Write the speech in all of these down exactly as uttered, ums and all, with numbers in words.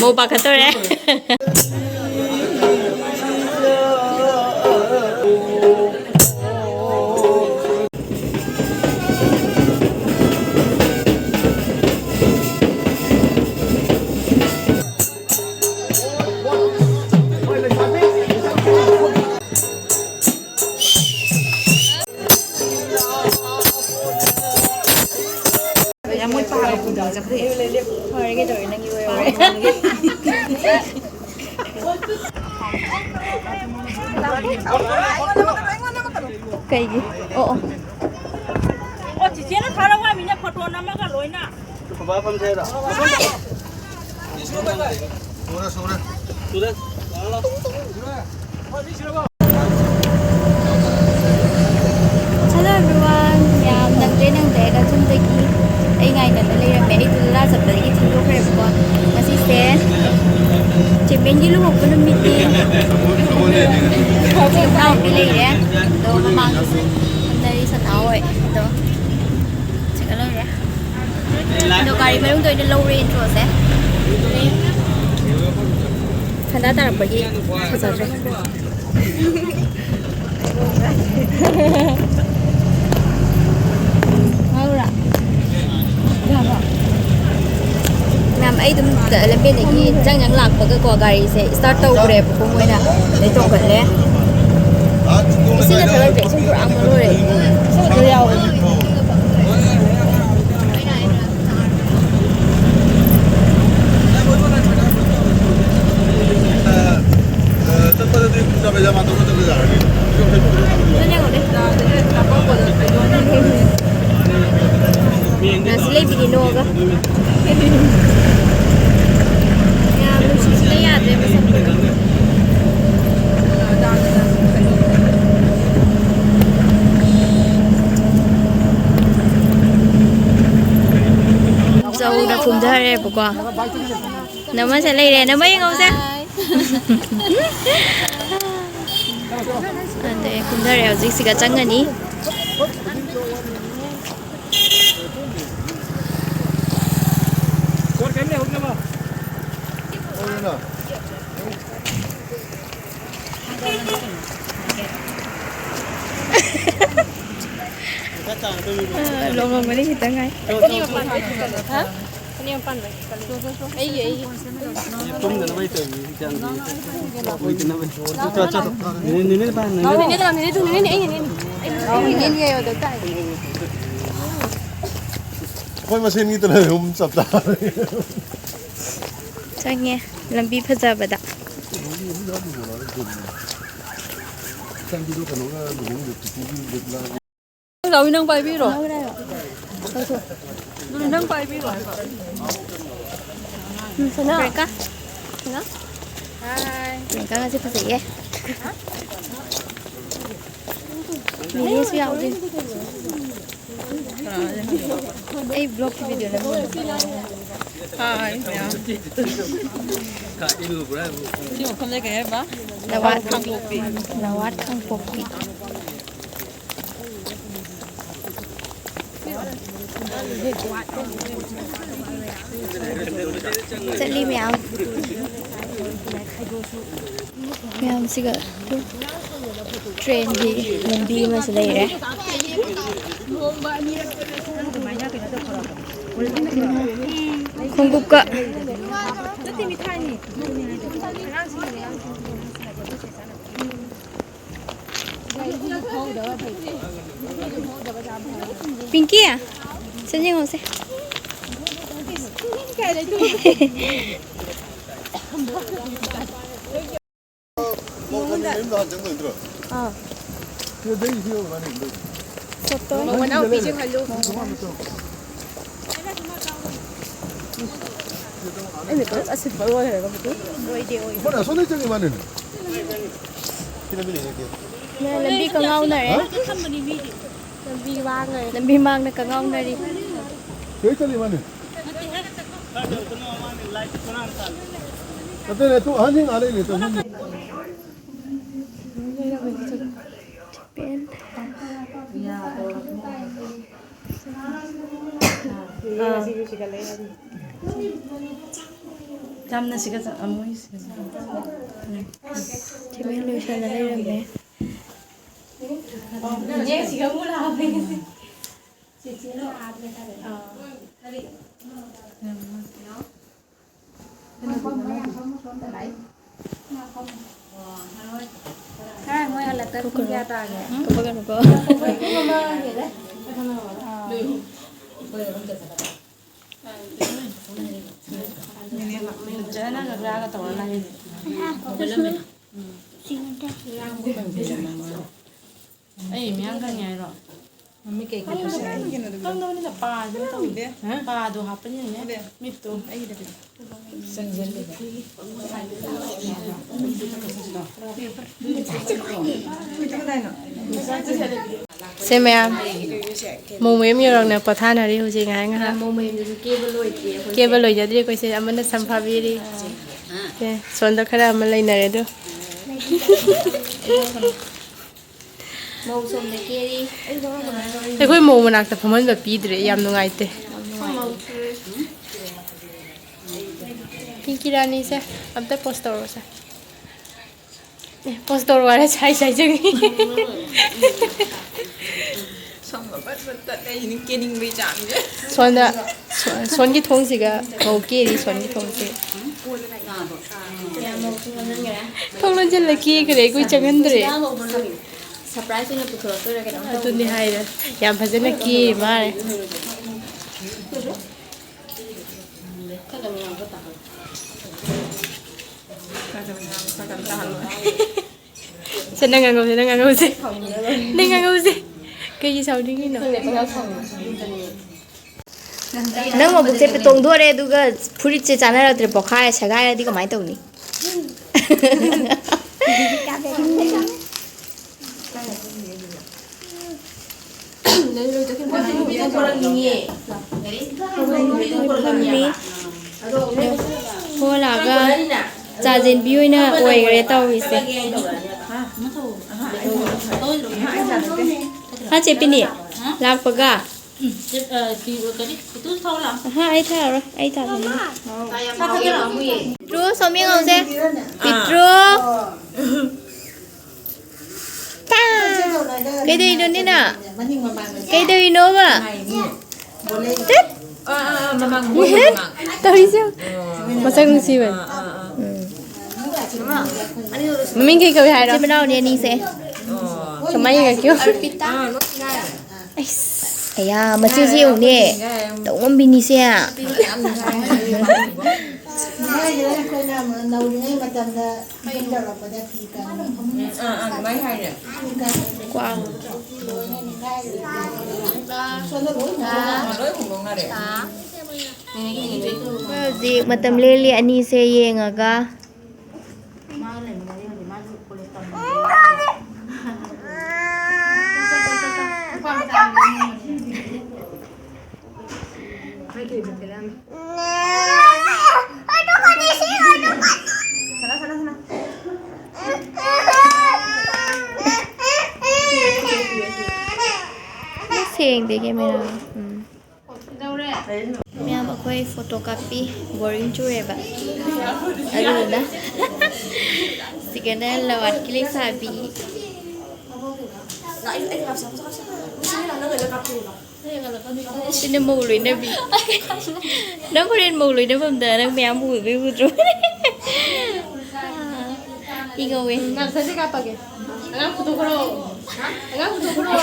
ꯃꯧ ꯄꯥꯈꯠꯇꯧꯔꯦ꯫ ꯌꯥꯝ ꯃꯣꯏ ꯄꯥꯔꯒ ꯄꯨꯗꯕ ꯆꯠꯈ꯭ꯔꯦ꯫ ꯐꯔꯦ, ꯀꯩꯗꯧꯔꯦ? ꯅꯪꯒꯤ ꯑꯣꯏꯔꯦ꯫ ꯀꯩꯒꯤ? ꯑꯣ, ꯑꯣ꯫ ꯑꯣ, ꯆꯤꯆꯦꯅ ꯊꯥꯔꯛꯑꯣ ꯍꯥꯏꯃꯤꯅ ꯐꯣꯇꯣ ꯅꯝꯃꯒ ꯂꯣꯏꯅ꯫ ꯁꯨꯔꯦ, ꯁꯨꯔꯦ꯫ ꯁꯨꯔꯦ꯫ Hello everyone, ꯌꯥꯝ ꯅꯪꯗ꯭ꯔꯦ ꯅꯪꯗ꯭ꯔꯦ ꯑꯗ ꯁꯣꯝꯗꯒꯤ ꯑꯩ ꯉꯥꯏꯅꯅ ꯂꯩꯔꯝꯃꯦ꯫ ꯑꯩꯗꯣ ꯂꯥ ꯆꯠꯄꯗꯒꯤ ꯊꯦꯡꯗꯣꯛꯈ꯭ꯔꯦꯕꯀꯣ꯫ ꯉꯁꯤꯁꯦ ꯆꯦꯝꯄꯤꯌꯟꯒꯤ ꯂꯨꯍꯣꯡꯕ ꯅꯨꯃꯤꯠꯅꯤ꯫ ꯏꯅꯥꯎꯄꯤ ꯂꯩꯔꯦ꯫ ꯑꯗꯣ ꯃꯃꯥꯡꯗꯁꯨ ꯐꯝꯅꯔꯤ ꯁꯅꯥ ꯍꯣꯏ꯫ ꯑꯗꯣ ꯆꯤꯡꯈꯠꯍꯧꯔꯦ꯫ ꯑꯗꯣ ꯒꯥꯔꯤ ꯃꯅꯨꯡꯗ ꯑꯣꯏꯅ ꯂꯧꯔꯦ introꯁꯦ꯫ ꯈꯟꯗꯥ ꯇꯥꯔꯛꯄꯒꯤ ꯐꯖꯗ꯭ꯔꯦ꯫ ꯉꯥꯎꯔꯥ? ꯌꯥꯕ꯭ꯔꯣ? ꯃꯌꯥꯝ, ꯑꯩ ꯑꯗꯨꯝ ꯂꯝꯕꯦꯟꯗꯒꯤ ꯆꯪ ꯆꯪ ꯂꯥꯛꯄꯒꯀꯣ, ꯒꯥꯔꯤꯁꯦ start ꯇꯧꯈ꯭ꯔꯦꯕꯀꯣ ꯃꯣꯏꯅ꯫ ꯑꯗꯩ ꯇꯣꯡꯈꯠꯂꯦ꯫ ꯏꯁꯤꯡꯒ ꯊꯛꯂꯛꯇ꯭ꯔꯦ, ꯏꯁꯤꯡ ꯄꯨꯔꯥ ꯃꯔꯨ ꯑꯣꯏꯔꯦ꯫ ꯏꯁꯤꯡ ꯑꯗꯨ ꯌꯥꯎꯕꯅꯦ꯫ ꯔꯁ ꯂꯩꯕꯤꯒꯦ ꯅꯣꯛꯑꯒ꯫ ꯌꯥꯝ ꯅꯨꯡꯁꯤꯁꯤꯅ ꯌꯥꯗ꯭ꯔꯦ ꯃꯁꯛꯇꯨꯒ꯫ ꯆꯧꯅ ꯐꯨꯝꯊꯔꯦꯕꯀꯣ꯫ ꯅꯃꯁꯦ ꯂꯩꯔꯦ, ꯅꯃ ꯌꯦꯡꯍꯧꯁꯦ꯫ ꯑꯗꯩ ꯀꯨꯝꯊꯔꯦ, ꯍꯧꯖꯤꯛ ꯁꯤꯒ ꯆꯪꯉꯅꯤ꯫ ꯑ, ꯂꯣꯡꯉꯝꯕꯅꯤ ꯈꯤꯇꯪ ꯉꯥꯏ꯫ ꯍꯥ? ꯑꯅꯤ ꯑꯃ ꯄꯥꯟꯕ꯫ ꯑꯩꯒꯤ, ꯑꯩꯒꯤ꯫ ꯇꯨꯝꯗꯅꯕ ꯇꯧꯔꯤꯅꯤ, ꯏꯆꯥꯅꯨꯄꯤ꯫ ꯑꯣꯏꯗꯅꯕ꯫ ꯆꯣ, ꯆꯣ꯫ ꯅꯦꯅꯦ, ꯅꯦꯅꯦ ꯄꯥꯟ, ꯅꯦꯅꯦ꯫ ꯅꯦꯅꯦ ꯇꯧꯔꯣ, ꯅꯦꯅꯦ ꯇꯧꯔꯣ, ꯅꯦꯅꯦ, ꯑꯩꯅ, ꯅꯦꯅꯦ꯫ ꯑꯩꯅ, ꯅꯦꯅꯦ ꯌꯥꯏꯌꯣ, ꯑꯗꯣ ꯇꯥꯏ꯫ ꯑꯩꯈꯣꯏ ꯃꯁꯦꯟꯒꯤꯗꯅ ꯑꯍꯨꯝ ꯆꯞ ꯆꯥꯔꯦ꯫ ꯆꯪꯉꯦ, ꯂꯝꯕꯤ ꯐꯖꯕꯗ꯫ ꯂꯧꯏ, ꯅꯪ ꯄꯥꯏꯕꯤꯔꯣ꯫ ꯂꯧꯏ, ꯅꯪ ꯄꯥꯏꯕꯤꯔꯣ ꯍꯥꯏꯕ꯫ ꯁꯅꯥ꯫ ꯄ꯭ꯔꯤꯌꯥꯡꯀꯥ꯫ ꯁꯅꯥ꯫ ꯄ꯭ꯔꯤꯌꯥꯡꯀꯥ ꯉꯁꯤ ꯐꯖꯩꯌꯦ꯫ ꯅꯦꯅꯦꯁꯨ ꯌꯥꯎꯗꯣꯏꯅꯤ꯫ ꯑꯩ ꯕ꯭ꯂꯣꯛꯀꯤ ꯚꯤꯗꯤꯑꯣ ꯅꯝꯃꯤ꯫ ꯍꯥꯏ, ꯃꯌꯥꯝ꯫ ꯁꯤ ꯃꯐꯝꯁꯦ ꯀꯩ ꯍꯥꯏꯕ? ꯂꯋꯥꯠ ꯈꯥꯡꯄꯣꯛꯄꯤ꯫ ꯂꯋꯥꯠ ꯈꯥꯡꯄꯣꯛꯄꯤ꯫ ꯆꯠꯂꯤ ꯃꯌꯥꯝ꯫ ꯃꯌꯥꯝꯁꯤꯒ ꯇ꯭ꯔꯦꯟꯒꯤ ꯂꯝꯕꯤ ꯑꯃꯁꯨ ꯂꯩꯔꯦ꯫ ꯈꯣꯡꯎꯞꯀ꯫ ꯄꯤꯡꯀꯤ, ꯁꯤ ꯌꯦꯡꯉꯣꯁꯦ꯫ ꯑꯥ꯫ ꯁꯤꯗꯩ ꯁꯤ ꯌꯧꯔꯅꯤ꯫ ꯐꯣꯇꯣ꯫ ꯃꯧ ꯃꯅꯥꯎꯄꯤꯁꯤꯡ ꯍꯜꯂꯨ꯫ ꯑꯩꯅ ꯀꯔꯝ ꯑꯁꯤꯠꯄ ꯑꯣꯏꯔꯒ ꯃꯗꯨ? ꯑꯣꯏꯗꯦ, ꯑꯣꯏꯗꯦ꯫ ꯃꯣꯏꯅ ꯑꯁꯣꯝꯗꯩ ꯆꯪꯉꯤ ꯃꯥꯅꯤꯅꯦ꯫ ꯁꯤꯗ ꯃꯤ ꯂꯩ, ꯂꯩꯇꯦ꯫ ꯃꯌꯥꯝ ꯂꯝꯕꯤ ꯀꯉꯥꯎꯅꯔꯦ꯫ ꯍꯥ? ꯂꯝꯕꯤ ꯃꯥꯡꯉꯦ꯫ ꯂꯝꯕꯤ ꯃꯥꯡꯅ ꯀꯉꯥꯎꯅꯔꯤ꯫ ꯁꯤꯗꯩ ꯆꯠꯂꯤ ꯃꯥꯅꯤ꯫ ꯅꯠꯇꯦ, ꯅꯠꯇꯦ, ꯑꯍꯟꯁꯤꯡ ꯑꯥ ꯂꯩꯅꯦ, ꯑꯍꯟꯁꯤꯡ꯫ ꯄꯦꯟ꯫ ꯑꯥ꯫ ꯌꯥꯝꯅ ꯁꯤꯒ ꯆ-, ꯑꯃꯨꯛ ꯁꯤꯒ ꯆ-, ꯎꯝ꯫ ꯊꯤꯃꯦꯟ ꯂꯣꯏꯁꯜꯂ ꯂꯩꯔꯝꯃꯦ꯫ ꯆꯤꯆꯦ ꯁꯤꯒ ꯑꯃꯨꯛ ꯂꯥꯛꯑꯝꯃꯦ ꯉꯁꯤ꯫ ꯆꯤꯆꯦ ꯂꯥꯛꯑꯝꯃꯦ ꯍꯥꯏꯕ꯫ ꯑꯥ꯫ ꯉꯔꯥꯡ ꯃꯣꯏ ꯍꯜꯂꯛꯄ ꯄꯨꯡ ꯀꯌꯥ ꯇꯥꯒꯦ? ꯀꯞꯄꯛꯀꯅꯨꯀꯣ꯫ ꯄꯨꯡ ꯑꯃ ꯍꯦꯜꯂꯦ꯫ ꯑꯥ꯫ ꯐꯖꯅ ꯉꯥꯡꯅꯒ ꯇꯧꯔ ꯂꯥꯛꯑꯦ꯫ ꯑꯩ ꯃꯌꯥꯝ ꯈꯪꯉꯦ ꯍꯥꯏꯔꯣ? ꯃꯃꯤꯠ ꯀꯩ ꯀꯩ ꯄꯤꯁꯤꯜꯂꯦ? ꯈꯪꯗꯕꯅꯤꯅ ꯄꯥꯗꯣ ꯇꯧꯗꯦ꯫ ꯍꯥ? ꯄꯥꯗꯣ ꯍꯥꯞꯄꯅꯤꯅꯅꯦ, ꯃꯤꯠꯇꯣ꯫ ꯆꯪꯁꯤꯜꯂꯤꯕ꯫ ꯁꯦ ꯃꯌꯥꯝ, ꯃꯣꯃꯣ ꯌꯥꯝ ꯌꯧꯔꯛꯅ ꯄꯣꯊꯥꯅꯔꯤ ꯍꯧꯖꯤꯛ ꯉꯥꯏꯍꯥꯛ ꯉꯥꯏꯍꯥꯛ꯫ ꯃꯣꯃꯣ ꯌꯨꯝꯗꯁꯨ ꯀꯦꯕ ꯂꯣꯏꯗ꯭ꯔꯤ ꯑꯩꯈꯣꯏꯁꯦ꯫ ꯀꯦꯕ ꯂꯣꯏꯖꯗ꯭ꯔꯤ ꯑꯩꯈꯣꯏꯁꯦ꯫ ꯑꯃꯅ ꯁꯝ ꯐꯥꯕꯤꯔꯤ꯫ ꯁꯦ, ꯁꯣꯝꯗ ꯈꯔ ꯑꯃ ꯂꯩꯅꯔꯦ ꯑꯗꯨ꯫ ꯃꯧ ꯁꯣꯝꯗ ꯀꯦꯔꯤ꯫ ꯑꯩꯈꯣꯏ ꯃꯧ ꯃꯅꯥꯛꯇ ꯐꯝꯍꯟꯕ ꯄꯤꯗ꯭ꯔꯦ, ꯌꯥꯝ ꯅꯨꯡꯉꯥꯏꯇꯦ꯫ ꯌꯥꯝ ꯅꯨꯡꯉꯥꯏꯇꯦ꯫ ꯄꯤꯡꯀꯤ ꯔꯥꯅꯤꯁꯦ ꯑꯝꯇ ꯄꯣꯁ ꯇꯧꯔꯣꯁꯦ꯫ ꯑꯦ, ꯄꯣꯁ ꯇꯧꯔꯣ ꯍꯥꯏꯔ ꯁꯥꯏ ꯁꯥꯏ ꯆꯪꯉꯤ꯫ ꯁꯣꯝꯒ ꯕꯠ ꯕꯠ ꯇꯠꯂꯦ, ꯑꯩꯅ ꯀꯦꯅꯤꯡꯕꯩ ꯆꯥꯡꯁꯦ꯫ ꯁꯣꯝꯗ, ꯁꯣ-, ꯁꯣꯟꯒꯤ ꯊꯣꯡꯁꯤꯒ ꯃꯧ ꯀꯦꯔꯤ, ꯁꯣꯟꯒꯤ ꯊꯣꯡꯁꯤ꯫ ꯊꯣꯡ ꯂꯣꯟꯁꯤꯜꯂ ꯀꯦꯈ꯭ꯔꯦ, ꯑꯩꯈꯣꯏ ꯆꯪꯍꯟꯗ꯭ꯔꯦ꯫ ꯁꯔꯄ꯭ꯔꯥꯏꯖ ꯑꯣꯏꯅ ꯄꯨꯊꯣꯔꯛꯇꯣꯏꯔꯥ ꯀꯩꯅꯣꯝ ꯇꯧꯕꯅꯦ꯫ ꯑꯗꯨꯅꯤ ꯍꯥꯏꯔꯦ꯫ ꯌꯥꯝ ꯐꯖꯅ ꯀꯦꯔꯤ ꯃꯥꯜꯂꯦ꯫ ꯁꯦ, ꯅꯪ ꯉꯥꯡꯉꯧꯁꯦ, ꯅꯪ ꯉꯥꯡꯉꯧꯁꯦ꯫ ꯅꯪ ꯉꯥꯡꯉꯧꯁꯦ꯫ ꯀꯩꯒꯤ ꯁꯥꯎꯅꯤꯡꯉꯤꯅꯣ? ꯅꯪ ꯃꯕꯨꯛꯁꯦ ꯇꯣꯡꯗꯣꯔꯦ, ꯑꯗꯨꯒ ꯐꯨꯔꯤꯠꯁꯦ ꯆꯥꯅꯔꯛꯇ꯭ꯔꯦ, ꯄꯣꯛꯈꯥꯏ ꯁꯦꯒꯥꯏꯔꯗꯤ ꯀꯃꯥꯏꯅ ꯇꯧꯅꯤ? ꯐꯝꯃꯤ꯫ ꯍꯣ ꯂꯥꯛꯑꯒ ꯆꯥ ꯆꯦꯟꯕꯤ ꯑꯣꯏꯅ ꯑꯣꯏꯈ꯭ꯔꯦ ꯇꯧꯔꯤꯁꯦ꯫ ꯍꯥ, ꯆꯦ ꯄꯤꯅꯤ? ꯂꯥꯛꯄꯒ ꯀꯔꯤ? ꯏꯇꯨ ꯊꯥꯎ ꯂꯥꯛꯑꯣ꯫ ꯑꯍꯥ, ꯑꯩ ꯊꯥꯔꯔꯣꯏ꯫ ꯑꯩ ꯊꯥꯔꯔꯣꯏ꯫ ꯄꯤꯇ꯭ꯔꯨ, ꯁꯣꯝ ꯌꯦꯡꯍꯧꯁꯦ꯫ ꯄꯤꯇ꯭ꯔꯨ꯫ ꯇꯥ! ꯀꯩꯗꯧꯔꯤꯅꯣ, ꯅꯤꯅ? ꯀꯩꯗꯧꯔꯤꯅꯣꯕ? ꯇꯠ! ꯑꯥ, ꯑꯥ, ꯑꯥ, ꯃꯃꯥꯡ, ꯃꯣꯏ ꯃꯃꯥꯡ꯫ ꯇꯧꯔꯤꯁꯦ ꯌꯦꯡꯉꯨ꯫ ꯑꯣ꯫ ꯃꯁꯛ ꯅꯨꯡꯁꯤꯕꯅꯦ꯫ ꯑꯥ, ꯑꯥ, ꯑꯥ꯫ ꯎꯝ꯫ ꯃꯃꯤꯡ ꯀꯩ ꯀꯧꯏ ꯍꯥꯏꯔꯣ? ꯃꯆꯤꯟ ꯃꯅꯥꯎꯅꯦ ꯑꯅꯤꯁꯦ꯫ ꯑꯣ꯫ ꯀꯃꯥꯏꯅ ꯌꯦꯡꯉꯛꯀꯦ? ꯑꯥ, ꯅꯣꯛꯅꯤꯡꯉꯥꯏ꯫ ꯑꯩꯁ, ꯑꯌꯥ, ꯃꯆꯦꯁꯦ ꯌꯦꯡꯉꯨꯅꯦ꯫ ꯇꯧꯉꯝꯕꯤꯅꯤꯁꯦ꯫ ꯌꯥꯝ ꯅꯨꯡꯁꯤꯌꯦ꯫ ꯅꯍꯥꯟꯋꯥꯏꯗ ꯑꯩꯈꯣꯏꯅ ꯅꯧꯔꯤꯉꯩ ꯃꯇꯝꯗ ꯌꯨꯝ ꯌꯧꯔꯛꯄꯗ ꯐꯤ ꯀꯪꯉꯤ꯫ ꯑꯥ, ꯑꯥ, ꯑꯗꯨꯃꯥꯏꯅ ꯍꯥꯏꯅꯦ꯫ ꯀ꯭ꯋꯥ꯫ ꯁꯣꯝꯗ ꯂꯣꯏ ꯍꯣꯡꯗꯣꯛꯅꯔꯦ꯫ ꯂꯣꯏ ꯍꯣꯡꯗꯣꯛꯅꯔꯦ꯫ ꯑꯩꯈꯣꯏ ꯍꯧꯖꯤꯛ ꯃꯇꯝ ꯂꯦꯜꯂꯤ ꯑꯅꯤꯁꯦ ꯌꯦꯡꯉꯒ꯫ ꯁꯦꯡꯗꯦ ꯀꯦꯃꯦꯔꯥ꯫ ꯎꯝ꯫ ꯃꯌꯥꯝ, ꯑꯩꯈꯣꯏ ꯐꯣꯇꯣ ꯀꯥꯞꯄꯤ꯫ ꯕꯣꯔꯤꯡ ꯆꯨꯔꯦꯕ꯫ ꯑꯗꯨꯗꯨꯅ ꯁꯤꯒꯅ ꯂꯋꯥꯠꯀꯤ ꯂꯩꯁꯥꯕꯤ꯫ ꯁꯤꯅ ꯃꯧ ꯂꯣꯏꯅꯕꯤ꯫ ꯅꯪ ꯍꯣꯔꯦꯟ ꯃꯧ ꯂꯣꯏꯅꯐꯝꯗ ꯅꯪ ꯃꯌꯥꯝ ꯎꯕꯩ ꯎꯗ꯭ꯔꯣ? ꯏ ꯉꯧꯋꯦ꯫ ꯅꯪ ꯁꯠ ꯁꯠ ꯀꯥꯞꯄꯒꯦ꯫ ꯑꯉꯥꯡ ꯄꯨꯊꯣꯛꯈ꯭ꯔꯣ꯫ ꯑꯉꯥꯡ ꯄꯨꯊꯣꯛꯈ꯭ꯔꯣ꯫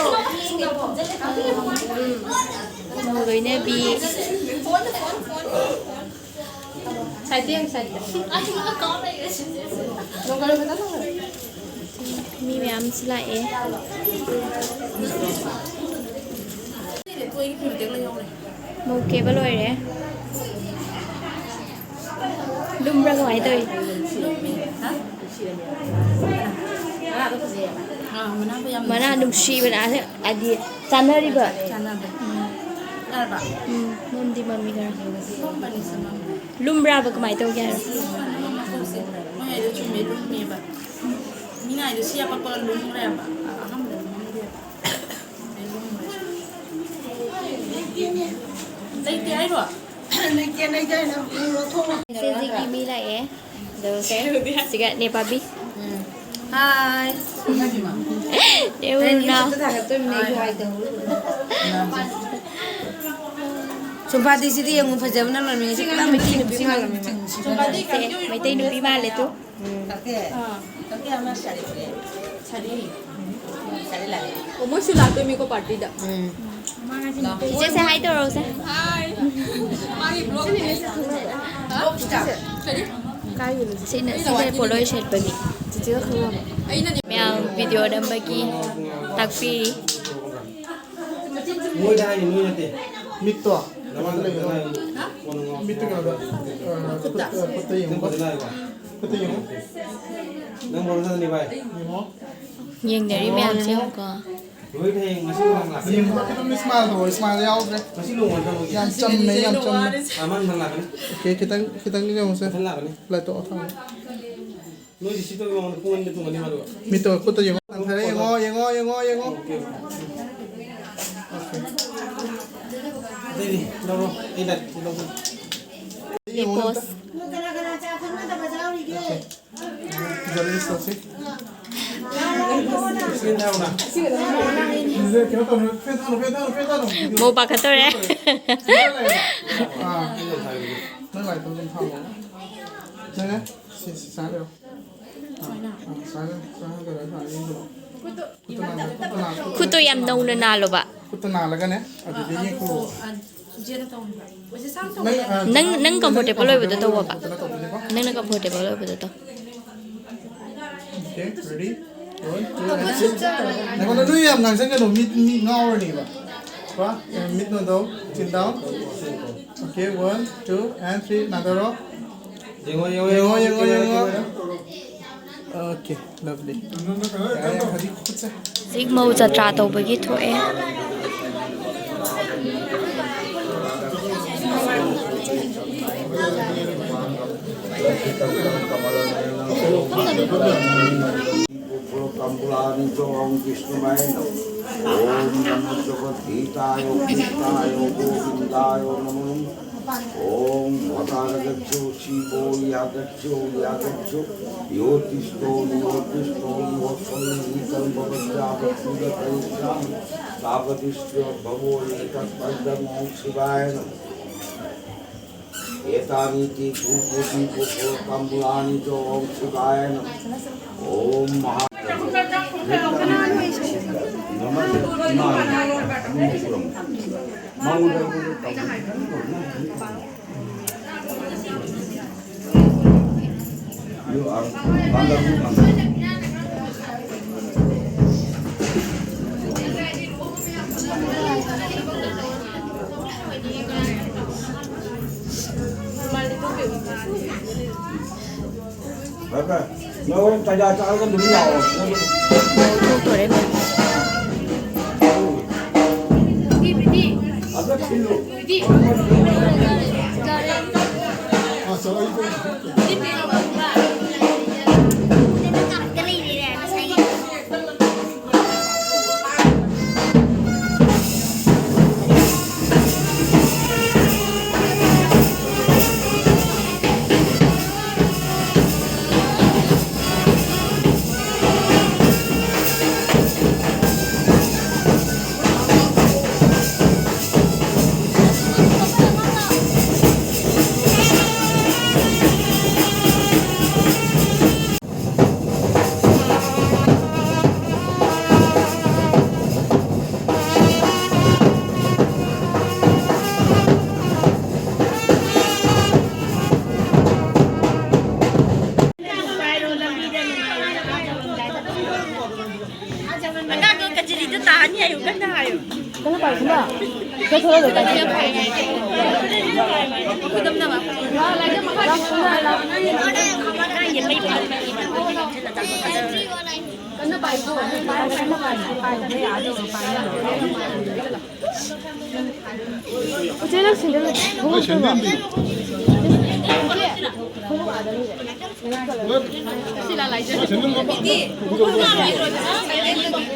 ꯃꯧ ꯂꯣꯏꯅꯕꯤ꯫ ꯁꯥꯏꯠꯇ ꯌꯦꯡ, ꯁꯥꯏꯠꯇ꯫ ꯅꯣꯡꯒꯥꯜ ꯐꯖꯅ ꯇꯧꯔꯦ꯫ ꯃꯤ ꯃꯌꯥꯝꯁꯨ ꯂꯥꯛꯑꯦ꯫ ꯃꯧ ꯀꯦꯕ ꯂꯣꯏꯔꯦ꯫ ꯂꯨꯝꯕ꯭ꯔꯥ ꯀꯃꯥꯏꯅ ꯇꯧꯔꯤ? ꯑꯥ, ꯃꯅꯥꯗꯣ ꯌꯥꯝ ꯃꯅꯥ ꯅꯨꯡꯁꯤꯕꯅꯦ, ꯍꯥꯏꯗꯤ ꯆꯥꯟꯅꯔꯤꯕ꯫ ꯆꯥꯟꯅꯕ꯫ ꯎꯝ꯫ ꯌꯥꯔꯕ? ꯎꯝ, ꯃꯝꯗꯤ ꯃꯝꯃꯤ ꯈꯔ꯫ ꯃꯝꯕꯅꯤ, ꯁꯤ ꯃꯝꯕꯅꯤ꯫ ꯂꯨꯝꯕ꯭ꯔꯥꯕ ꯀꯃꯥꯏꯅ ꯇꯧꯒꯦ ꯍꯥꯏꯔꯣ? ꯂꯨꯝꯕ ꯃꯈꯣꯡꯁꯦ꯫ ꯃꯣꯏ ꯍꯥꯏꯗꯣ ꯆꯨꯝꯃꯦ, ꯂꯨꯝꯃꯦꯕ꯫ ꯃꯤꯅ ꯍꯥꯏꯗꯣ ꯁꯤ ꯑꯄꯛꯄ ꯂꯨꯝꯈ꯭ꯔꯦꯕ꯫ ꯑꯍꯥꯟꯕꯗ ꯂꯨꯝꯃꯝꯗꯦꯕ꯫ ꯑꯗꯩ ꯂꯨꯝꯈ꯭ꯔꯦ꯫ ꯁꯤꯁꯤꯒꯤ ꯃꯤ ꯂꯥꯛꯑꯦ꯫ ꯑꯗꯣ ꯁꯦ, ꯁꯤꯒ ꯅꯦꯄꯥꯕꯤ꯫ ꯎꯝ꯫ ꯍꯥꯏ꯫ ꯅꯦꯎꯔꯨꯅ꯫ ꯁꯨꯝꯄꯥꯗꯤꯁꯤꯗꯤ ꯌꯦꯡꯉꯨ, ꯐꯖꯕꯅ ꯂꯣꯏꯔꯦ꯫ ꯁꯤ ꯄꯨꯔꯥ ꯃꯩꯇꯩ ꯅꯨꯄꯤ ꯃꯥꯜꯂꯝꯃꯦ ꯃꯥ꯫ ꯁꯦ, ꯃꯩꯇꯩ ꯅꯨꯄꯤ ꯃꯥꯜꯂꯦ ꯇꯨ꯫ ꯎꯝ꯫ ꯑꯣ, ꯃꯣꯏꯁꯨ ꯂꯥꯛꯇꯣꯏꯅꯤꯀꯣ ꯄꯥꯔꯇꯤꯗ꯫ ꯎꯝ꯫ ꯏꯆꯦꯁꯦ ꯍꯥꯏ ꯇꯧꯔꯛꯎꯁꯦ꯫ ꯁꯤꯅ, ꯁꯤꯅ ꯄꯣꯠꯂꯣꯏ ꯁꯦꯠꯄꯒꯤ꯫ ꯃꯌꯥꯝ ꯚꯤꯗꯤꯑꯣ ꯅꯝꯕꯒꯤ ꯇꯥꯛꯄꯤꯔꯤ꯫ ꯃꯣꯏꯗ ꯍꯥꯏꯅꯤ, ꯅꯣꯏ ꯅꯠꯇꯦ꯫ ꯃꯤꯠꯇꯣ꯫ ꯅꯃꯥꯡꯗ ꯂꯩꯕꯗꯣ ꯍꯥꯏꯌꯨ꯫ ꯃꯤꯠꯇꯣ ꯀꯩꯅꯣꯗ, ꯑ, ꯈꯨꯠꯇ, ꯈꯨꯠꯇ ꯌꯦꯡꯉꯨꯀꯣ꯫ ꯅꯪ ꯐꯖꯅ ꯍꯥꯏꯌꯨꯀꯣ꯫ ꯈꯨꯠꯇ ꯌꯦꯡꯉꯨ꯫ ꯅꯪ ꯐꯖꯅ ꯍꯥꯏꯌꯨ꯫ ꯌꯦꯡꯉꯣ꯫ ꯌꯦꯡꯅꯔꯤ ꯃꯌꯥꯝꯁꯦ ꯌꯦꯡꯉꯨꯀꯣ꯫ ꯂꯣꯏ ꯍꯌꯦꯡ ꯉꯁꯤ ꯅꯨꯡꯗꯥꯡ ꯂꯥꯛꯀꯅꯤ꯫ ꯌꯦꯡꯉꯨꯀꯣ, ꯈꯤꯇꯪ ꯏꯁꯃꯥꯏꯜ ꯇꯧꯋꯣ, ꯏꯁꯃꯥꯏꯜ ꯌꯥꯎꯗ꯭ꯔꯦ꯫ ꯉꯁꯤ ꯅꯣꯡꯃ ꯊꯕꯛꯀꯤ꯫ ꯌꯥꯝ ꯆꯝꯃꯦ, ꯌꯥꯝ ꯆꯝꯃꯦ꯫ ꯑꯃ ꯅꯨꯡꯗꯥꯡ ꯂꯥꯛꯀꯅꯤ꯫ ꯑꯣꯀꯦ, ꯈꯤꯇꯪ, ꯈꯤꯇꯪ ꯌꯦꯡꯉꯨꯁꯦ꯫ ꯃꯊꯪ ꯂꯥꯛꯀꯅꯤ꯫ ꯂꯥꯏꯠꯇꯣ off ꯊꯝꯃꯣ꯫ ꯅꯣꯏꯗꯤ ꯁꯤ ꯇꯧꯕ ꯃꯃꯥꯡꯗ ꯄꯨꯡ ꯑꯅꯤꯗ ꯇꯨꯝꯒꯅꯤ ꯃꯥꯗꯣ꯫ ꯃꯤꯠꯇꯣ ꯈꯨꯠꯇ ꯌꯦꯡꯉꯣ꯫ ꯍꯟꯊꯔꯦ, ꯌꯦꯡꯉꯣ, ꯌꯦꯡꯉꯣ, ꯌꯦꯡꯉꯣ, ꯌꯦꯡꯉꯣ꯫ Okay, okay. ꯑꯇꯩꯗꯤ ꯂꯧꯔꯣ꯫ ꯑꯩ ꯂꯥꯏꯠ ꯂꯧꯒꯦ꯫ ꯌꯦꯡꯉꯣ ꯑꯝꯇ꯫ ꯄꯣꯁ꯫ ꯑꯣꯀꯦ꯫ ꯖꯔꯅꯤꯁ ꯇꯧꯁꯤ꯫ ꯁꯤ ꯀꯩꯅꯣ ꯇꯧꯔꯣ, ꯐꯦꯟ ꯊꯥꯔꯣ, ꯐꯦꯟ ꯊꯥꯔꯣ, ꯐꯦꯟ ꯊꯥꯔꯣ꯫ ꯃꯧ ꯄꯥꯈꯠꯇꯧꯔꯦ꯫ ꯑꯥ꯫ ꯅꯪ ꯂꯥꯏꯠꯇꯣ ꯑꯗꯨꯝ ꯊꯥꯜꯂꯣ꯫ ꯅꯪꯅꯦ? ꯁꯤ, ꯁꯤ ꯁꯥꯏꯠ ꯂꯩꯔꯣ꯫ ꯑꯥ, ꯑꯥ, ꯁꯥꯏꯠ ꯂꯩꯔꯣ꯫ ꯁꯥꯏꯠ ꯂꯩꯔꯣ, ꯁꯥꯏꯠ ꯂꯩꯔꯣ꯫ ꯈꯨꯠꯇꯣ ꯅꯥꯗ, ꯈꯨꯠꯇꯣ ꯅꯥꯗ꯫ ꯈꯨꯠꯇꯣ ꯌꯥꯝ ꯅꯧꯅ ꯅꯥꯜꯂꯣꯕ꯫ ꯈꯨꯠꯇꯣ ꯅꯥꯜꯂꯒꯅꯦ, ꯑꯗꯨꯗ ꯌꯦꯡꯈꯠꯂꯣ꯫ ꯅꯪ, ꯑ, ꯅꯪ, ꯑ, ꯅꯪ comfortable ꯑꯣꯏꯕꯗꯣ ꯇꯧꯋꯣꯕ꯫ Comfortable ꯑꯣꯏꯕꯗꯣ ꯇꯧꯗꯣꯏꯅꯦꯀꯣ꯫ ꯅꯪꯅ comfortable ꯑꯣꯏꯕꯗꯣ ꯇꯧ꯫ Okay, ready? One, two, and three. ꯉꯥꯏꯈꯣ, ꯅꯣꯏ ꯌꯥꯝ ꯉꯥꯡꯁꯟꯒꯅꯨ, ꯃꯤ, ꯃꯤ ꯉꯥꯎꯔꯅꯤꯕ꯫ ꯀꯣ? ꯃꯤꯠ ꯅꯣꯟꯊꯧ, chin down. Okay, one, two, and three. ꯅꯥꯟꯊꯔꯣ꯫ ꯌꯦꯡꯉꯣ, ꯌꯦꯡꯉꯣ, ꯌꯦꯡꯉꯣ, ꯌꯦꯡꯉꯣ, ꯌꯦꯡꯉꯣ, ꯌꯦꯡꯉꯣ꯫ ꯌꯦꯡꯉꯣ꯫ Okay, lovely꯫ ꯌꯥꯔꯦ, ꯌꯥꯔꯦ, ꯍꯧꯖꯤꯛ ꯈꯨꯠꯁꯦ꯫ ꯍꯧꯖꯤꯛ ꯃꯧ ꯖꯇ꯭ꯔꯥ ꯇꯧꯕꯒꯤ ꯊꯣꯛꯑꯦ꯫ ताम्बूलानि च ॐ विष्णवे नमः। ॐ नमो जगद्धिताय कृष्णाय गोविन्दाय नमो नमः। ॐ भटारगच्छ शिवो यागच्छ यागच्छ योतिष्ठो योतिष्ठो यो सन्निहितं भवत्यागच्छुदकरिष्यामि तावतिष्ठ भवो एतत्पदं ॐ शिवाय नमः। एतानीति धूपदीपफलताम्बूलानि च ॐ शिवाय नमः। ॐ महा ꯐꯔꯦ, ꯐꯔꯦ꯫ ꯅꯪ ꯍꯣꯔꯦꯟ ꯇꯟꯖꯥ ꯆꯥꯔꯒ ꯑꯗꯨꯝ ꯂꯥꯛꯑꯣ꯫ ꯊꯣꯛꯇꯣꯔꯦ, ꯂꯣꯏ꯫ ꯑꯝꯇ ꯊꯤꯜꯂꯨ꯫ ꯑꯉꯥꯡꯗꯣ ꯀꯆꯤꯔꯤꯗꯣ ꯇꯥꯅꯤ ꯍꯥꯏꯌꯨ, ꯀꯟꯅ ꯍꯥꯏꯌꯨ꯫ ꯀꯟꯅ ꯄꯥꯏꯌꯨ, ꯁꯤꯃ꯫ ꯈꯔ ꯊꯣꯛꯂꯛꯑꯣ, ꯄꯥꯏꯌꯨ꯫ ꯈꯨꯗꯝꯅꯕ꯫ ꯀꯟꯅ ꯄꯥꯏꯌꯨ, ꯀꯟꯅ ꯄꯥꯏꯌꯨ, ꯄꯥꯏꯌꯨ, ꯄꯥꯏꯌꯨ꯫ ꯎꯆꯦ, ꯅꯪ ꯁꯦꯟꯗꯜ ꯂꯩꯇ꯭ꯔꯣ? ꯈꯣꯡꯎꯞ ꯂꯩꯇ꯭ꯔꯣ?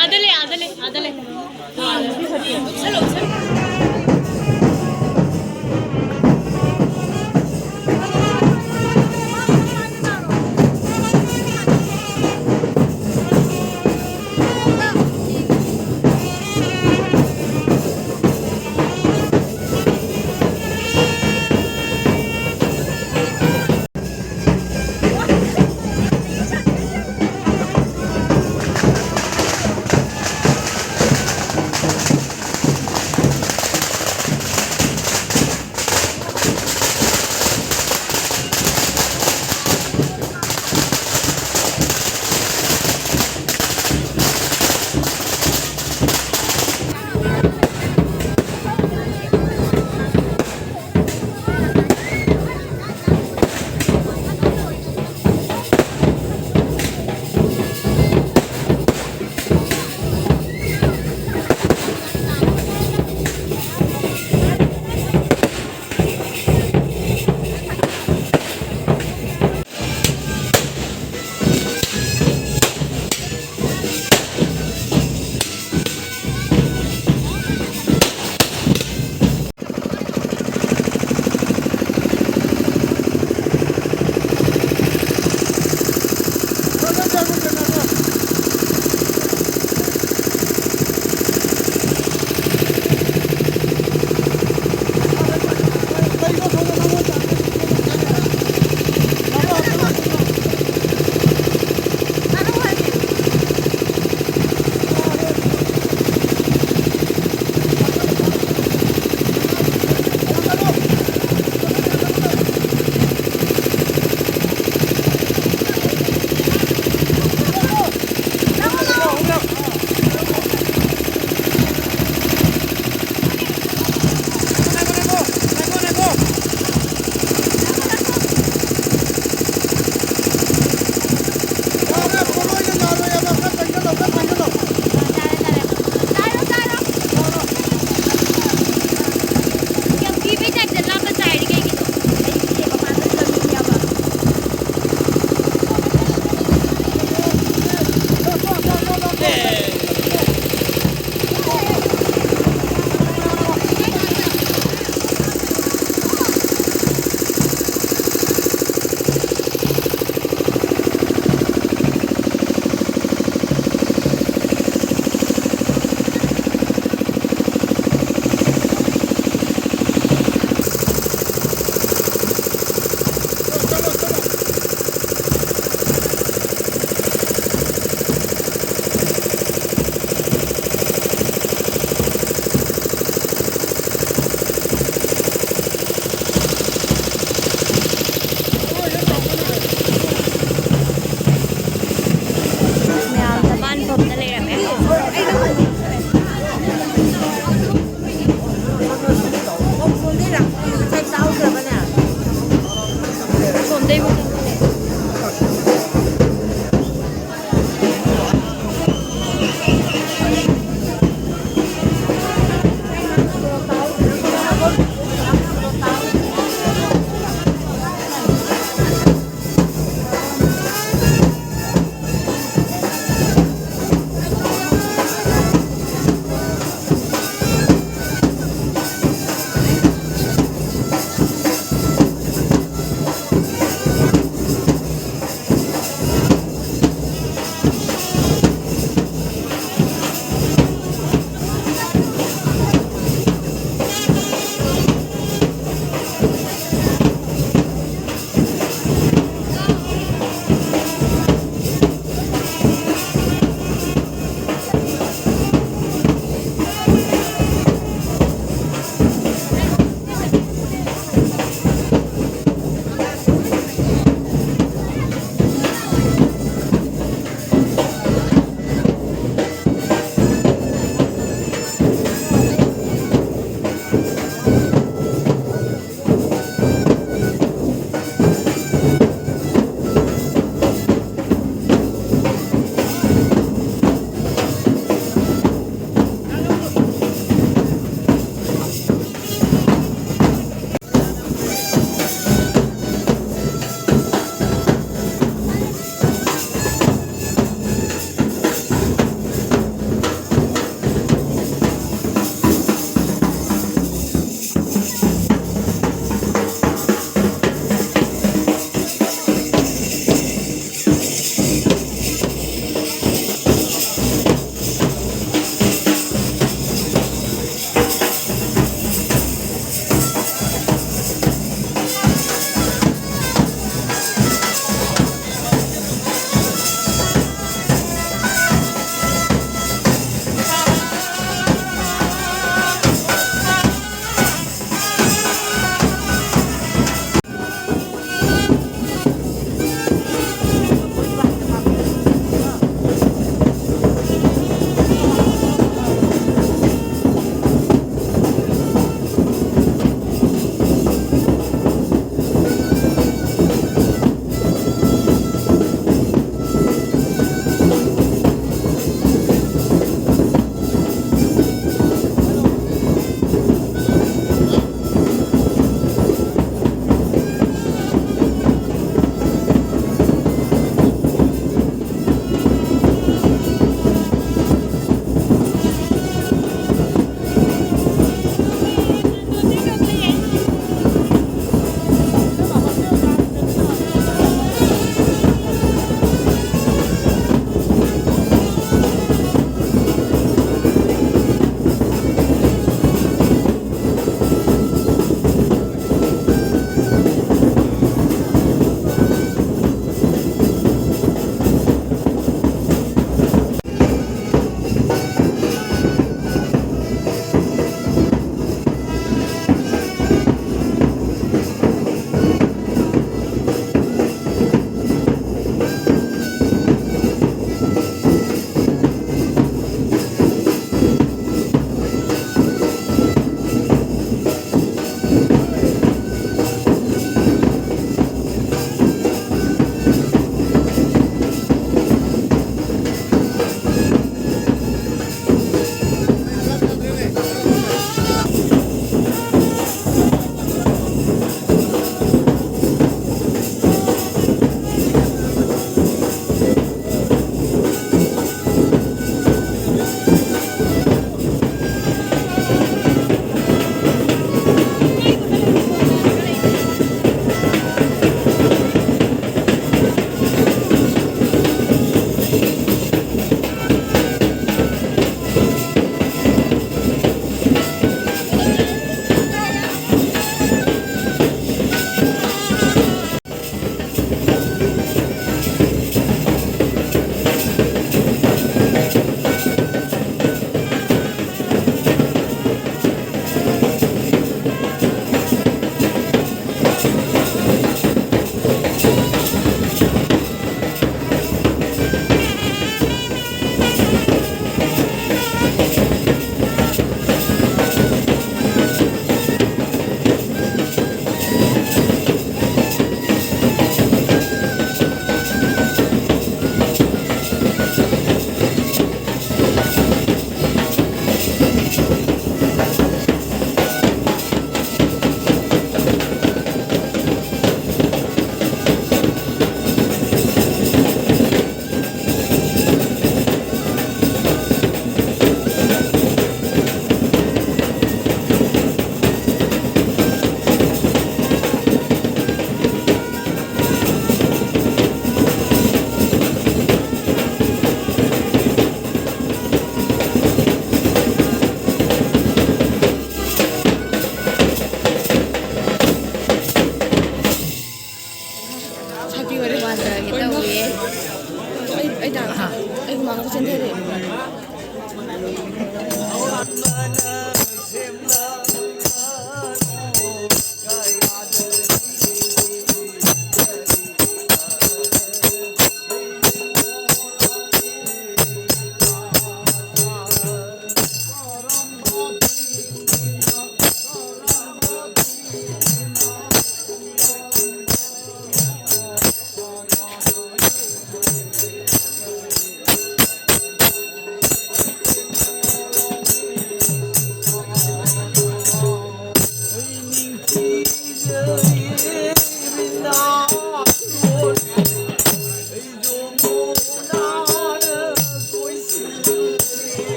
ꯑꯥꯗ ꯂꯩ, ꯑꯥꯗ ꯂꯩ, ꯑꯥꯗ ꯂꯩ꯫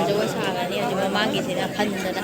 ꯖꯒꯣꯏ ꯁꯥꯒꯅꯤ ꯍꯧꯖꯤꯛ ꯃꯃꯥꯡꯒꯤꯁꯤꯅ ꯈꯟꯗꯅ꯫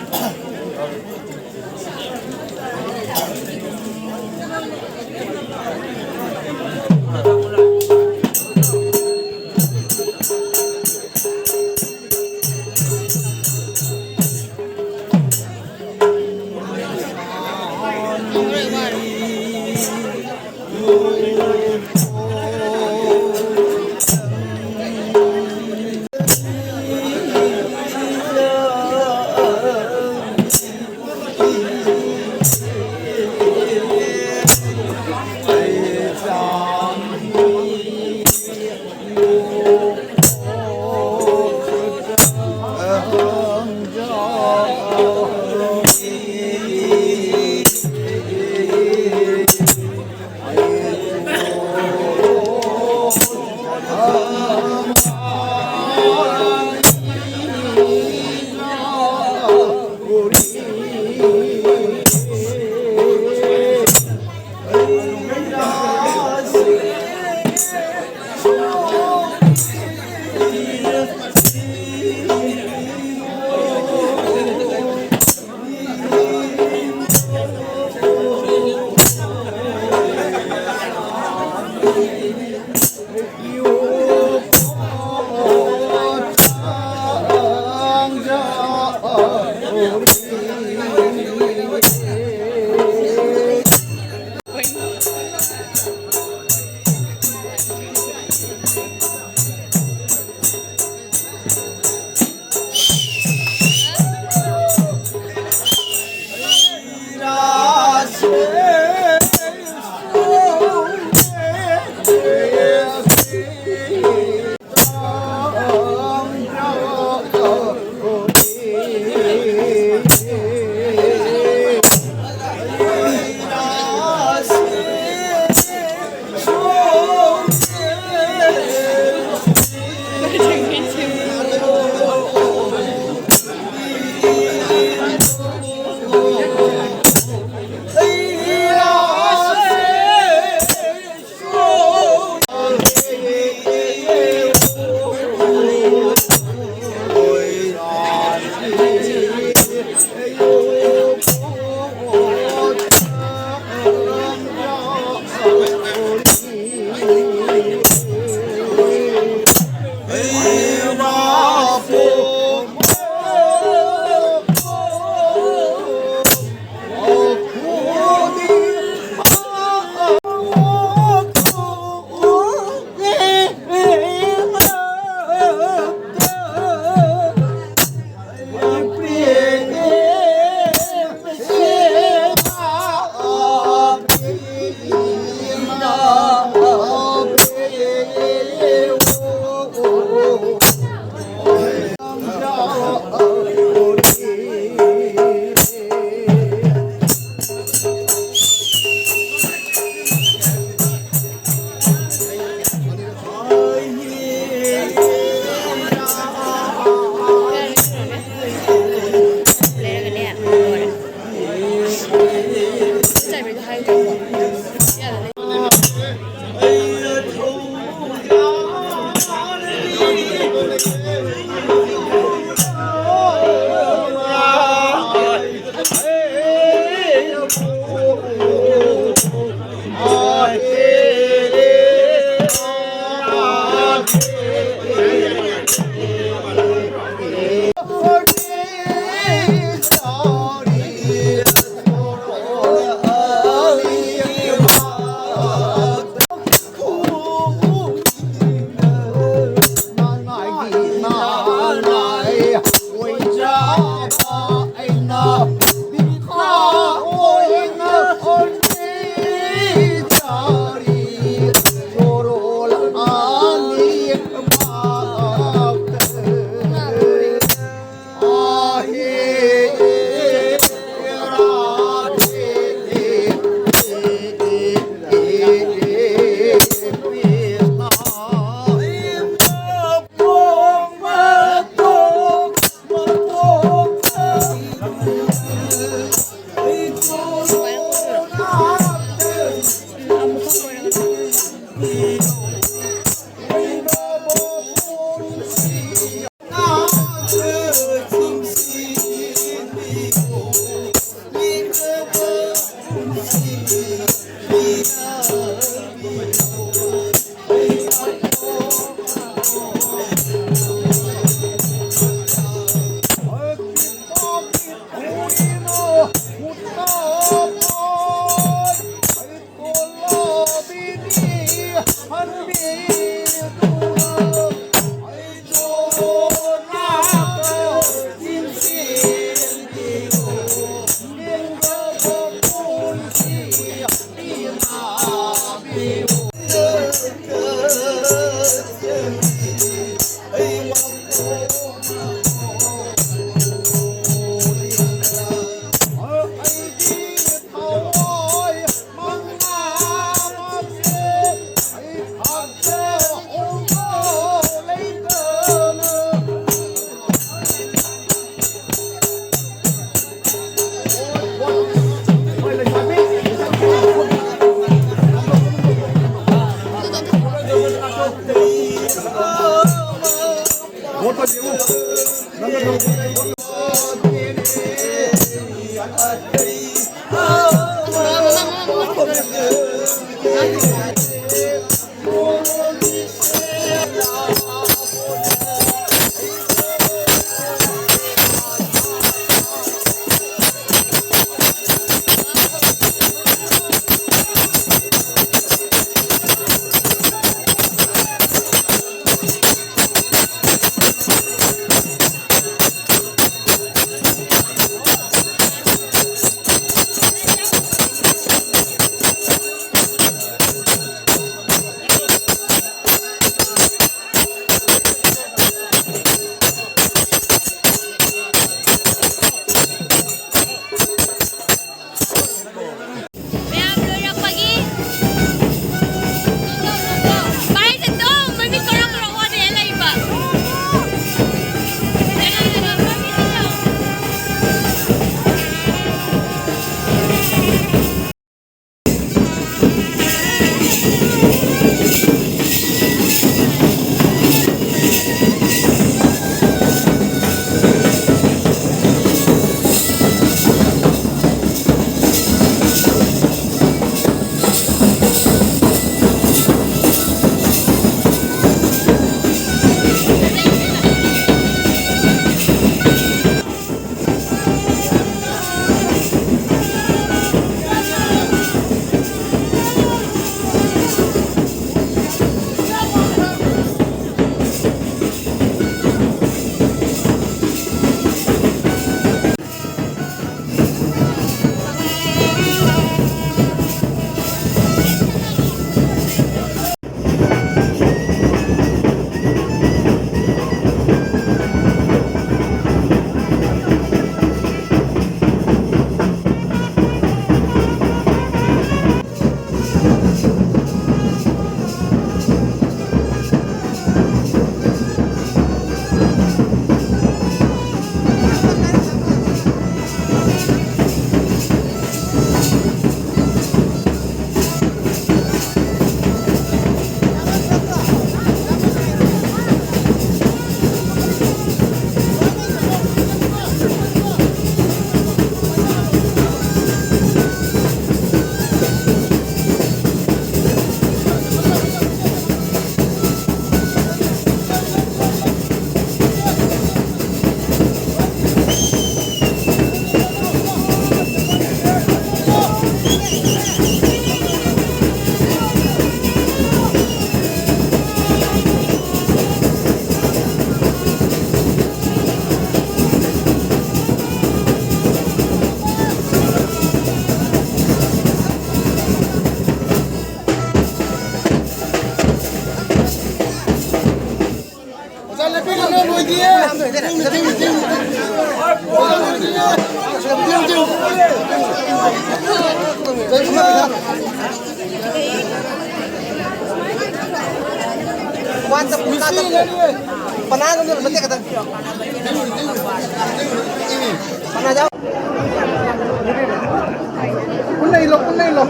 ꯄꯨꯟꯅ ꯏꯜꯂꯣ, ꯄꯨꯟꯅ ꯏꯜꯂꯣ꯫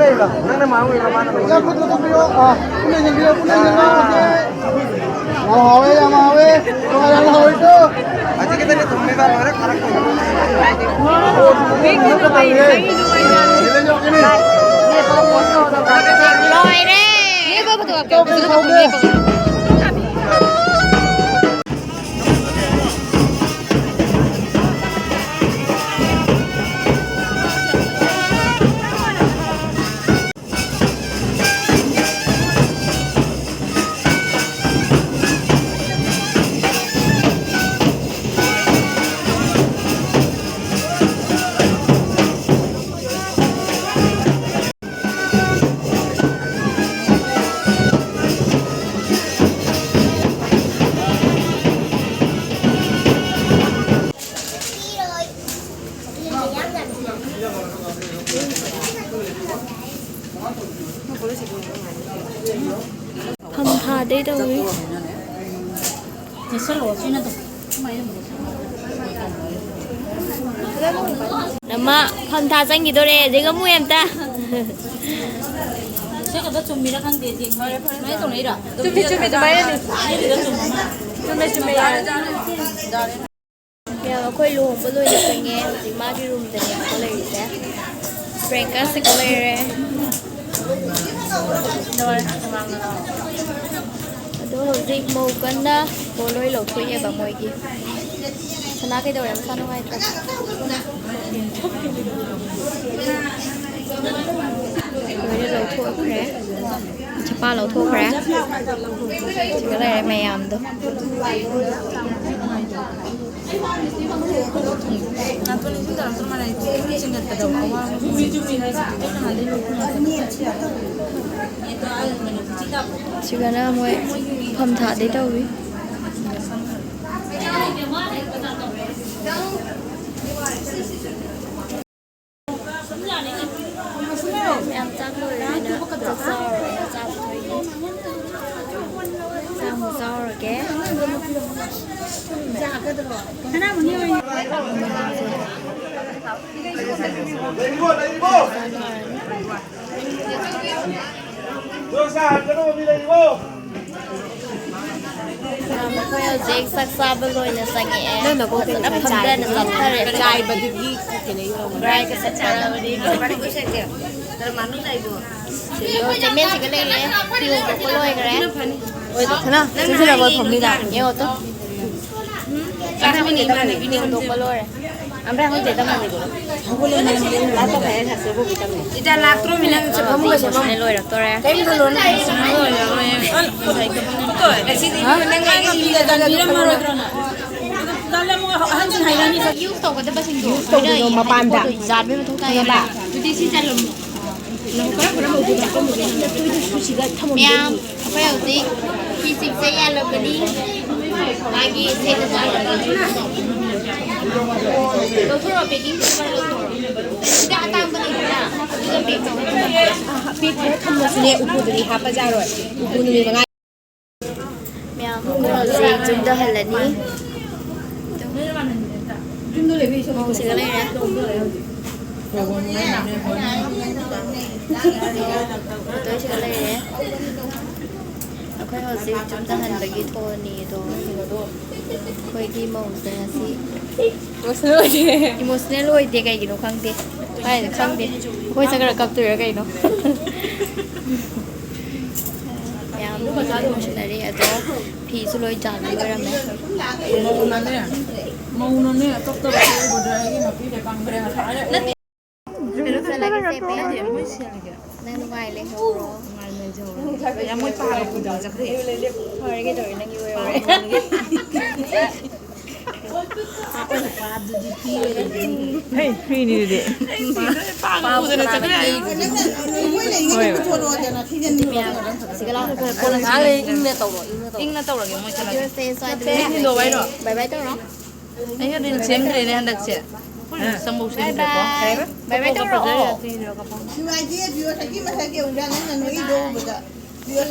ꯅꯪꯅ ꯃꯥꯡ ꯏꯜꯂꯣ, ꯃꯥꯅ ꯃꯥꯡ ꯏꯜꯂꯣ꯫ ꯌꯥ, ꯈꯨꯠ ꯂꯧꯊꯣꯛꯄꯤꯌꯣ꯫ ꯑꯥ, ꯄꯨꯟꯅ ꯏꯟꯖꯟꯕꯤꯌꯣ, ꯄꯨꯟꯅ ꯏꯟꯖꯟꯕꯤꯌꯣ꯫ ꯌꯥꯝ ꯍꯥꯎꯋꯦ, ꯌꯥꯝ ꯍꯥꯎꯋꯦ꯫ ꯌꯥꯝ ꯍꯥꯎꯋꯦꯀꯣ꯫ ꯍꯧꯖꯤꯛꯀꯤꯗꯨꯗꯤ ꯊꯨꯝꯃꯦꯕ, ꯂꯣꯏꯔꯦ, ꯈꯥꯔꯛꯇꯣ꯫ ꯂꯣꯏꯔꯦ꯫ ꯂꯦꯞꯄꯒ ꯐꯣꯇꯣ ꯀꯥꯞꯀꯦ꯫ ꯐꯖꯅ ꯀꯥꯞꯄꯣ, ꯂꯦꯞꯄꯒ꯫ ꯐꯝ ꯊꯥꯗꯩ ꯇꯧꯔꯤ꯫ ꯅꯃ ꯐꯝ ꯊꯥ ꯆꯪꯈꯤꯗꯣꯔꯦ, ꯖꯦꯒꯃꯨ ꯑꯝꯇ꯫ ꯁꯤ ꯈꯛꯇ ꯆꯨꯝꯃꯤꯔ ꯈꯪꯗꯦ, ꯁꯤ ꯁꯨꯃꯥꯏꯅ ꯇꯧꯅꯩꯔꯣ? ꯆꯨꯝꯃꯤ, ꯆꯨꯝꯃꯤ, ꯑꯗꯨꯃꯥꯏꯅꯅꯤ꯫ ꯑꯩꯒꯤꯗ ꯆꯨꯝꯃꯤ꯫ ꯆꯨꯝꯃꯦ, ꯆꯨꯝꯃꯦ, ꯌꯥꯔꯦ꯫ ꯃꯌꯥꯝ, ꯑꯩꯈꯣꯏ ꯂꯨꯍꯣꯡꯕ ꯂꯣꯏꯅ ꯆꯪꯉꯦ꯫ ꯍꯧꯖꯤꯛ ꯃꯥꯒꯤ ꯔꯨꯝꯗꯅꯦꯕꯀꯣ ꯂꯩꯔꯤꯁꯦ꯫ ꯄ꯭ꯔꯦꯡꯀ ꯁꯤꯒ ꯂꯩꯔꯦ꯫ ꯑꯗꯣ ꯍꯧꯖꯤꯛ ꯃꯧ ꯀꯟꯅ ꯄꯣꯠꯂꯣꯏ ꯂꯧꯊꯣꯛꯑꯦꯕ ꯃꯣꯏꯒꯤ꯫ ꯁꯅꯥ ꯀꯩꯗꯧꯔꯦ? ꯃꯁꯥ ꯅꯨꯡꯉꯥꯏꯇ꯭ꯔꯣ? ꯂꯣꯏꯅ ꯂꯧꯊꯣꯛꯈ꯭ꯔꯦ꯫ ꯆꯄꯥ ꯂꯧꯊꯣꯛꯈ꯭ꯔꯦ꯫ ꯁꯤꯒ ꯂꯩꯔꯦ ꯃꯌꯥꯝꯗꯣ꯫ ꯁꯤꯒꯅ ꯃꯣꯏ ꯐꯝ ꯊꯥꯗꯩ ꯇꯧꯔꯤ꯫ ꯃꯌꯥꯝ ꯆꯥꯛ ꯂꯣꯏꯔꯦꯅ ꯆꯥꯛ ꯆꯥꯔꯨꯔꯦ꯫ ꯑꯆꯥꯄꯣꯠ ꯍꯣꯏꯒꯤ ꯆꯥꯛ ꯑꯃꯨꯛ ꯆꯥꯎꯔꯒꯦ꯫ ꯃꯈꯣꯏ ꯍꯧꯖꯤꯛ ꯆꯥꯛ ꯆꯥꯕ ꯂꯣꯏꯅ ꯆꯪꯉꯛꯑꯦ꯫ ꯅꯪ ꯅꯀꯣꯛꯇ ꯐꯖꯅ ꯉꯁꯥꯏ ꯐꯝꯊꯅ ꯆꯥꯏꯕꯗꯨ꯫ ꯆꯠꯊꯔꯦ꯫ ꯆꯥꯏꯕꯗꯨꯒꯤ ꯀꯩꯅꯣ ꯌꯧꯔꯝꯒꯅꯤ꯫ ꯕ꯭ꯔꯥꯏꯠꯀ ꯆꯠꯊꯔꯕꯅꯤ꯫ ꯌꯣ, ꯆꯦꯃꯦꯟꯁꯤꯒ ꯂꯩꯔꯦ꯫ ꯐꯤ ꯍꯣꯡꯗꯣꯛꯄ ꯂꯣꯏꯈ꯭ꯔꯦ꯫ ꯁꯅꯥ, ꯆꯦꯟꯁꯤꯜꯂꯒ ꯊꯝꯕꯤꯗ꯫ ꯌꯦꯡꯉꯣ ꯇꯨ꯫ ꯐꯤ ꯍꯣꯡꯗꯣꯛꯄ ꯂꯣꯏꯔꯦ꯫ ꯏꯇꯥ ꯂꯥꯛꯇ꯭ꯔꯣꯃꯤ ꯅꯪ ꯐꯃꯨꯡꯒ ꯁꯦꯝꯃꯝꯃꯣ꯫ ꯂꯣꯏꯔꯛꯇꯣꯔꯦ꯫ ꯀꯩꯝ ꯈꯜꯂꯨꯔꯅꯨ꯫ ꯂꯣꯏꯔꯔꯣꯏ꯫ ꯑꯁꯤꯗꯤ ꯅꯪ ꯑꯩꯒꯤ ꯃꯤꯗ ꯇꯝꯕꯤꯔꯝꯃꯔꯣꯏꯗ꯭ꯔꯣ ꯅꯪ? ꯑꯗꯨ ꯗꯥ ꯂꯦꯝꯃꯒ ꯑꯍꯟꯁꯤꯡ ꯍꯥꯏꯔꯛꯑꯅꯤ꯫ ꯌꯨꯁ ꯇꯧꯒꯗꯕꯁꯤꯡꯗꯣ ꯌꯨꯁ ꯇꯧꯕꯗꯣ ꯃꯄꯥꯟꯗ꯫ ꯌꯥꯗꯕꯩ ꯃꯊꯧ ꯇꯥꯏ꯫ ꯈꯪꯉꯕ? ꯑꯗꯨꯗꯤ ꯁꯤ ꯆꯜꯂꯝꯃꯣ꯫ ꯃꯌꯥꯝ ꯑꯩꯈꯣꯏ ꯍꯧꯖꯤꯛ ꯐꯤꯁꯤꯡꯁꯦ ꯌꯥꯜꯂꯝꯕꯅꯤ꯫ ꯃꯥꯒꯤ ꯁꯦꯠꯅ ꯆꯥꯅꯕ꯫ ꯂꯧꯊꯣꯔꯛꯑꯣ, packing paper ꯂꯧꯊꯣꯔꯛꯑꯣ꯫ ꯁꯤꯗ ꯑꯇꯥꯡꯕ ꯂꯩꯕ꯭ꯔꯥ? ꯑꯗꯨꯒ pack ꯇꯧꯔꯣ꯫ ꯄꯦꯛ ꯈꯔ ꯊꯝꯃꯁꯨꯅꯦ, ꯎꯄꯨꯗꯨꯗꯤ ꯍꯥꯞꯄ ꯌꯥꯔꯣꯏ꯫ ꯎꯄꯨ ꯅꯨꯃꯤꯠ ꯃꯉꯥ꯫ ꯃꯌꯥꯝ ꯑꯩꯈꯣꯏ ꯍꯧꯖꯤꯛ ꯌꯨꯝꯗ ꯍꯜꯂꯅꯤ꯫ ꯃꯧꯁꯤꯒ ꯂꯩꯔꯦ꯫ ꯃꯧꯇꯣꯏꯁꯤꯒ ꯂꯩꯔꯦ꯫ ꯑꯩꯈꯣꯏ ꯍꯧꯖꯤꯛ ꯌꯨꯝꯗ ꯍꯟꯕꯒꯤ ꯊꯣꯛꯑꯅꯤ ꯑꯗꯣ ꯑꯩꯈꯣꯏꯒꯤ ꯃꯧꯁꯦ ꯉꯁꯤ ꯏꯃꯣꯁꯅꯦꯜ ꯑꯣꯏꯗꯦ꯫ ꯏꯃꯣꯁꯅꯦꯜ ꯑꯣꯏꯗꯦ, ꯀꯩꯒꯤꯅꯣ ꯈꯪꯗꯦ꯫ ꯍꯥꯏꯅ ꯈꯪꯗꯦ꯫ ꯑꯩꯈꯣꯏ ꯁꯛ ꯈꯔ ꯀꯞꯇꯣꯏꯔꯥ ꯀꯩꯅꯣ? ꯌꯥꯝ ꯅꯨꯡꯁꯤꯅꯔꯤ ꯑꯗꯣ ꯐꯤꯁꯨ ꯂꯣꯏ ꯆꯥꯕ ꯂꯣꯏꯔꯝꯃꯦ꯫ ꯃꯧꯅꯅꯦ, ꯃꯧꯅꯅꯦ ꯀꯞꯇꯕ ꯎꯕꯗ ꯑꯩꯒꯤ ꯃꯄꯤꯁꯦ ꯀꯪꯈ꯭ꯔꯦ ꯉꯁꯥꯏ꯫ ꯀꯩꯅꯣ ꯆꯠꯂꯒꯦ ꯁꯦ, ꯕꯦꯝ꯫ ꯅꯪ ꯅꯨꯡꯉꯥꯏ ꯂꯩꯍꯧꯔꯣ꯫ ꯌꯥꯝ ꯃꯣꯏ ꯄꯥꯒ ꯄꯨꯗꯅ ꯆꯠꯈ꯭ꯔꯦ꯫ ꯐꯔꯦ ꯀꯩꯗꯧꯔꯦ, ꯅꯪꯒꯤ ꯑꯣꯏꯍꯧꯔꯦ꯫ ꯍꯩ, ꯐ꯭ꯔꯤꯅꯤ ꯑꯗꯨꯗꯤ꯫ ꯍꯣꯏ꯫ ꯁꯤꯒ ꯂꯥꯎ꯫ ꯀꯣꯟꯅ ꯁꯥꯔꯦ꯫ ꯏꯪꯅ ꯇꯧꯔꯣ, ꯏꯪꯅ ꯇꯧꯔꯣ꯫ ꯏꯪꯅ ꯇꯧꯔꯒꯦ, ꯃꯣꯏ ꯆꯠꯂꯒꯦ꯫ ꯁꯦ, ꯁ꯭ꯋꯥꯏꯗ ꯁꯦ, ꯂꯩꯔꯦ꯫ ꯍꯤꯟꯗꯣ ꯍꯥꯏꯔꯣ? ꯕꯥꯏ ꯕꯥꯏ ꯇꯧꯔꯣ꯫ ꯑꯩ ꯔꯤꯜ ꯁꯦꯝꯗ꯭ꯔꯦꯅꯦ ꯍꯟꯗꯛꯁꯦ꯫ ꯑꯩꯈꯣꯏ ꯔꯤꯜꯁ ꯑꯃꯐꯥꯎ ꯁꯦꯝꯗ꯭ꯔꯦꯀꯣ꯫ ꯕꯥꯏ ꯕꯥꯏ꯫ ꯕꯥꯏ ꯕꯥꯏ ꯇꯧꯔꯣ꯫ ꯅꯨꯡꯉꯥꯏꯇꯦ, ꯚꯤꯌꯣ ꯊꯥꯔꯇꯤ ꯃꯊꯛ ꯌꯧꯗ꯭ꯔꯥ ꯅꯪꯅ ꯅꯣꯛꯏꯗꯣ ꯎꯕꯗ꯫